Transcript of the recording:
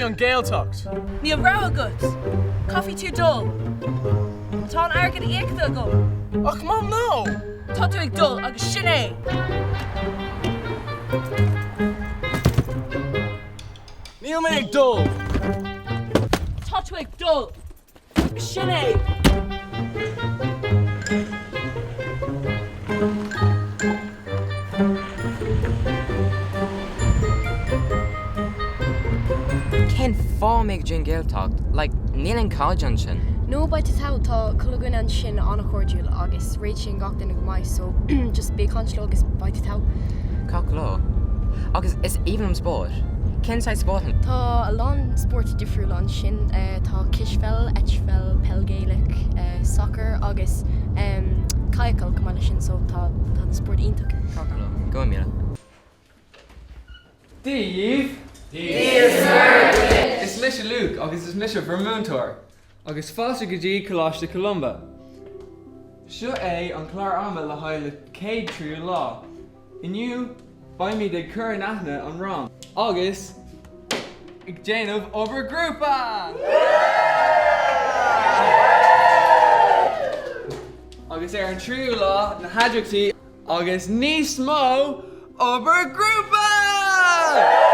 an Ghaeltacht. Níl rogha agat. Caithfidh tú dul. Tá an airgead íoctha agam. Ach Mom no! Tá tú ag dul agus sin é! Níl mé ag dul! Tá tú ag dul! Sin é! Cén fáth mé go dtí an Ghaeltacht? Like, níl aon cairde ansin. No, beidh tú togha, tá chuile dhuine ansin an-chairdiúil agus réitíonn gach duine go maith so just bí ag caint leo agus beidh tú togha. Gach lá. Agus is aoibhinn liom spórt. Cén saghas spórt? Tá a lán spóirt difriúla ansin. Tá cispheil, eitpheil, peil Gaelach, sacar agus cadhcáil chomh maith leis sin so tá tá na spóirt iontach. Go raibh míle. Dia dhíbh! Dia is Muire duit! Is mise Luke agus is mise bhur múinteoir. Agus fáilte go dtí Coláiste Columba. Seo é an clár ama le haghaidh na chéad tríú lá. Inniu, beimid ag cur in aithne an rang agus ag déanamh obair grúpa! Agus ar an tríú lá, na heagraíochtaí agus níos mó obair grúpa!